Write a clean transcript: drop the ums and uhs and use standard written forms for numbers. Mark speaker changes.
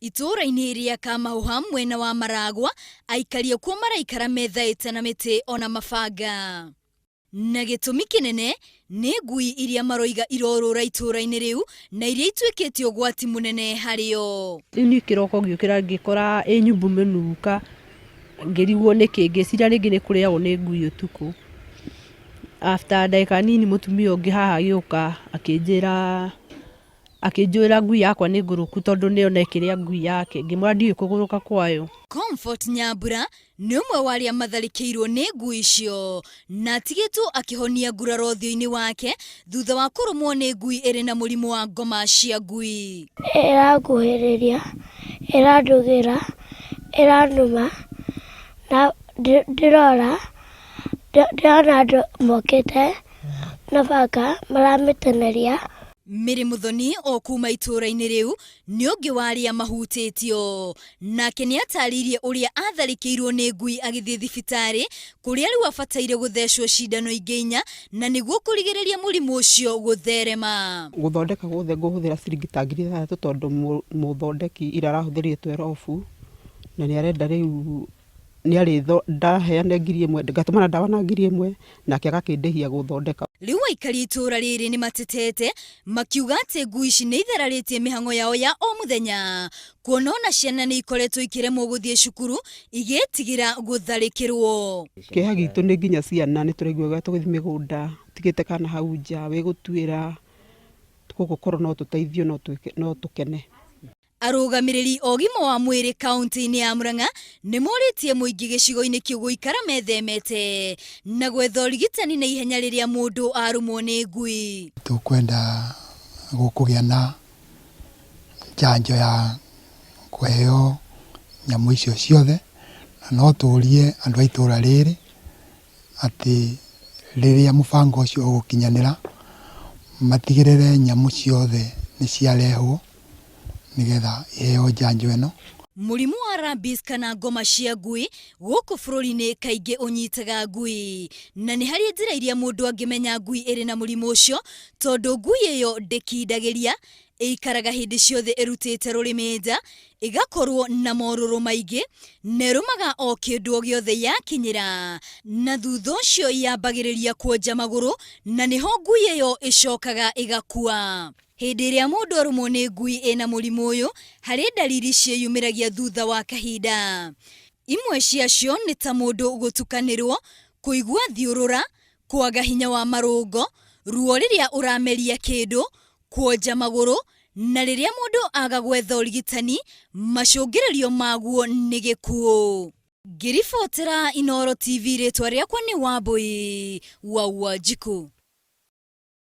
Speaker 1: Itũũra-inĩ rĩa Kamahũha mwena wa Maragwa, aikari akuo maraikara methaĩte na mĩtĩ ona mabanga. Na gĩtũmi kĩnene nĩ ngui iria maroiga irorũra itũũra-inĩ rĩu na iria ituĩkĩte ũgwati mũnene harĩo.
Speaker 2: Rĩu niĩ kĩroko ngĩũkĩra ngĩkora ĩ nyumbu mĩnunga, ngĩrigwo nĩkĩ, ngĩciria rĩngĩ nĩ kũrĩagwo nĩ ngui ũtukũ. After ndagĩka nini mũtumia ũngĩ haha agĩũka akĩnjĩra Akĩnjũĩra ngui yakwa nĩ ngũrũku tondũ nĩ ona ĩkĩrĩa ngui yake. Ngĩmwĩra ndiũĩ kũgũrũka kwayo.
Speaker 1: Comfort Nyambura nĩ ũmwe wa arĩa matharĩkĩirwo nĩ ngui icio na atigĩtwo akĩhonia nguraro ũthiũ-inĩ wake thutha wa kũrũmwo nĩ ngui ĩrĩ na mũrimũ wa ngoma cia ngui.
Speaker 3: Ĩranguhĩrĩria, ĩrandũgĩra, ĩranũma, na ndĩrora, ndĩrona andũ mokĩte na banga maramĩteng'eria.
Speaker 1: Mary Muthoni o kuma itũũra-inĩ rĩu nĩ ũngĩ wa arĩa mahutĩtio. Nake nĩ atarĩirie ũrĩa atharĩkĩirwo nĩ ngui agĩthiĩ thibitarĩ kũrĩa rĩu abataire gũthecwo cindano ingĩ inya na nĩguo kũrigĩrĩria mũrimũ ũcio gũtherema.
Speaker 4: Gũthondeka guothe ngũhũthĩra ciringi ta 6,000 tondũ mũthondeki ira arahũthĩrire twerobu na nĩ arenda rĩu ndaheane 1,000, ngatũmana ndawa na 1,000 nake agakĩndĩhia gũthondeka.
Speaker 1: Rĩu aikari a itũũra rĩrĩ nĩ matetete makiuga atĩ ngui ici nĩ ithararĩtie mĩhang'o yao ya o mũthenya kuona ona ciana nĩ ikoretwo ikĩremwo gũthiĩ cukuru igĩtigĩra gũtharĩkĩrwo.
Speaker 4: Kĩeha gitũ nĩ nginya ciana nĩ tũraigua wega tũgĩthiĩ mĩgũnda ũtigĩte kana hau nja wĩgũtuĩra, koguo korwo no tũteithio no tũkene.
Speaker 1: Arũgamĩrĩri a ũgima wa mwĩrĩ kaunti-inĩ ya Murang'a nĩ morĩtie mũingĩ gĩcigo-inĩ kĩu gũikara methemete na gwetha ũrigitani na ihenya rĩrĩa mũndũ arũmwo nĩ ngui.
Speaker 5: Tũkwenda gũkũgĩa na njanjo ya kũheo nyamũ icio ciothe, na no tũrie andũ a itũra rĩrĩ atĩ rĩrĩa mũbango ũcio ũgũkinyanĩra, matigĩrĩre nyamũ ciothe nĩ ciarehwo nĩgetha iheo njanjo ĩno.
Speaker 1: Mũrimũ wa rabies kana ngoma cia ngui gũkũ bũrũri-inĩ kaingĩ ũnyitaga ngui. Na nĩ harĩ njĩra iria mũndũ angĩmenya ngui ĩrĩ na mũrimũ ũcio tondũ ngui ĩyo ndĩkindagĩria, ĩikaraga hĩndĩ ciothe ĩrutĩte rũrĩmĩ nja, ĩgakorwo na morũrũ maingĩ na ĩrũmaga o kĩndũ o gĩothe yakinyĩra. Na thutha ũcio yambagĩrĩria kuonja magũrũ na nĩho ngui ĩyo ĩcokaga ĩgakua. Hĩndĩ ĩrĩa mũndũ arũmwo nĩ ngui ĩna mũrimũ ũyũ, harĩ ndariri ciĩyumĩragia thutha wa kahinda. Imwe ciacio nĩ ta mũndũ gũtukanĩrwo, kũigua thiũrũra, kwaga hinya wa marũngo, ruo rĩrĩa ũrameria kĩndũ, kwonja magũrũ, na rĩrĩa mũndũ aga gwetha ũrigitani, macũngĩrĩrio maguo nĩ gĩkuũ. Ngĩribotera Inooro TV rĩtwa rĩakwa nĩ Wambũi wa Wanjikũ.